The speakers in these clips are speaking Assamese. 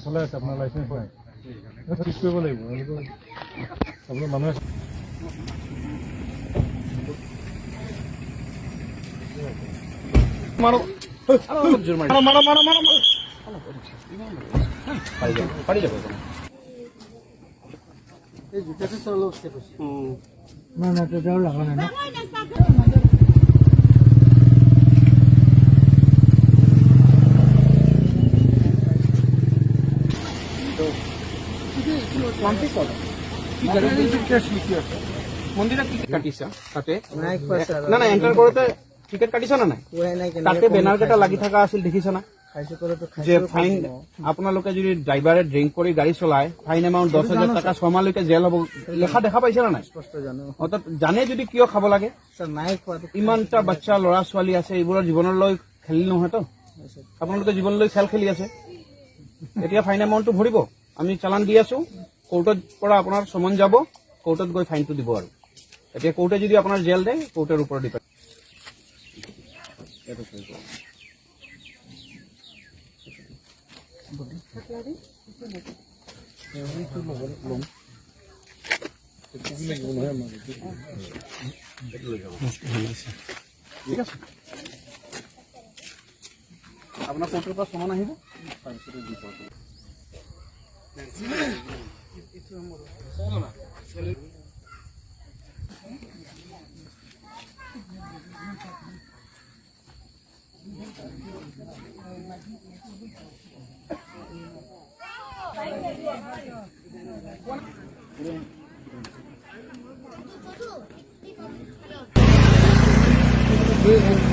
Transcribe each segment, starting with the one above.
চলাই আছে, আপোনাৰ লাইচেঞ্চ নাই। ঠিক কৰিব লাগিব। আপোনাৰ মানুহে মাৰো মাৰো মাৰো মাৰো। পাৰি যাব, পাৰি যাব। এই জোতাটো অলপ ষ্টেপ আছে। নাই নাই, তেতিয়াও লগা নাই ন। মন্দিৰত টিকেট কাটিছা তাতে? নাই খোৱা ছাৰ। না না, এণ্টাৰ কৰোঁতে টিকেট কাটিছা নে নাই? খোৱাই নাই। কেনেকে তাতে বেনাৰ কেইটা লাগি থকা আছিল, দেখিছা না? খাইছো ক'লেতো। যে খাইছো। ফাইন, আপোনালোকে যদি ড্ৰাইভাৰে ড্ৰিংক কৰি গাড়ী চলায়, ফাইন এমাউণ্ট 10,000 টকা, 6 মাহলৈকে জেল হ'ব, লেখা দেখা পাইছা নে নাই? স্পষ্ট জানো। অৰ্থাৎ জানে যদি কিয় খাব লাগে? ছাৰ, নাই খোৱাটো। ইমানটা বাচ্চা ল'ৰা ছোৱালী আছে, এইবোৰৰ জীৱনলৈ খেলি নহয়তো। আপোনালোকে জীৱনলৈ খেল খেলি আছে। এতিয়া ফাইন এমাউণ্টটো ভৰিব। আমি চালান দি আছো। কোৰ্টত পৰা আপোনাৰ চমন যাব, কোৰ্টত গৈ ফাইনটো দিব। আৰু এতিয়া কোৰ্টে যদি আপোনাৰ জেল দিয়ে, কোৰ্টৰ ওপৰত ডিপেণ্ড। ইয়াতে চহী কৰক। ল'ম। লাগিব নহয় আমাৰ। ঠিক আছে, আপোনাৰ কোৰ্টৰ পৰা চমন আহিব, তাৰপিছতে দি পাব।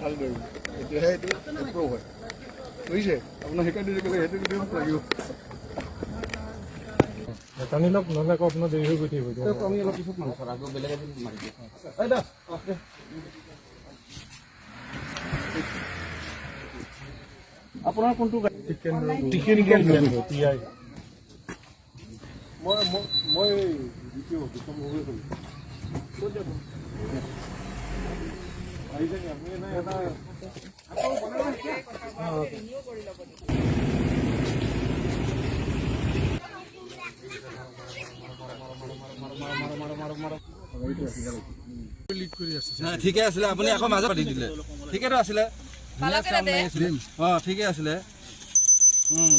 ভাল বাৰু, তেতিয়াহে এইটো এপ্ৰুভ হয়, বুজিছে? আপোনাৰ সেইকাৰণে ক'লে সেইটো লাগিব। টানি লওক, নহ'লে আকৌ আপোনাৰ দেৰি হৈ গৈ থাকিব। আমি অলপ পিছত মাৰো ছাৰ, আকৌ বেলেগ এদিন মাৰি দিম। এই দা, অ, দে। আপোনাৰ কোনটো গাড়ী? Tikendra T I. মই দ্বিতীয় বিক্ৰম গগৈ ক'লো। ক'ত যাব আহিছে নি আপুনি? নাই এটা। নাই, ঠিকে আছিলে। আপুনি আকৌ মাজত পাতি দিলে। ঠিকেতো আছিলে, ধুনীয়া চাউণ্ড মাৰি আছিলে। অঁ, ঠিকে আছিলে।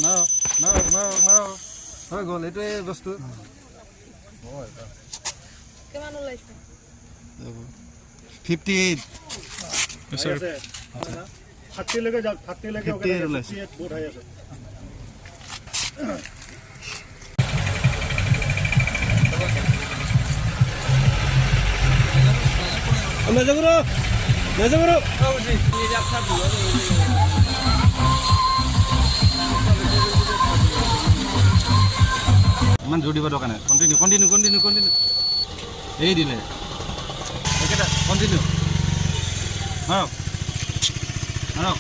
মাৰক মাৰক মাৰক মাৰক, হৈ গ'ল। এইটোৱে বস্তু। কিমান ওলাইছে? 58। 30লৈকে যাওক, 30লৈকে। 58 ওলাইছে। বহুত হাই আছে। মেজগুৰু, মেজগুৰু। ইমান জোৰ দিব দৰকাৰ নাই। Continue, continue, continue, continue. এই দিলে একেটা। কণ্টিনিউ, মাৰক মাৰক।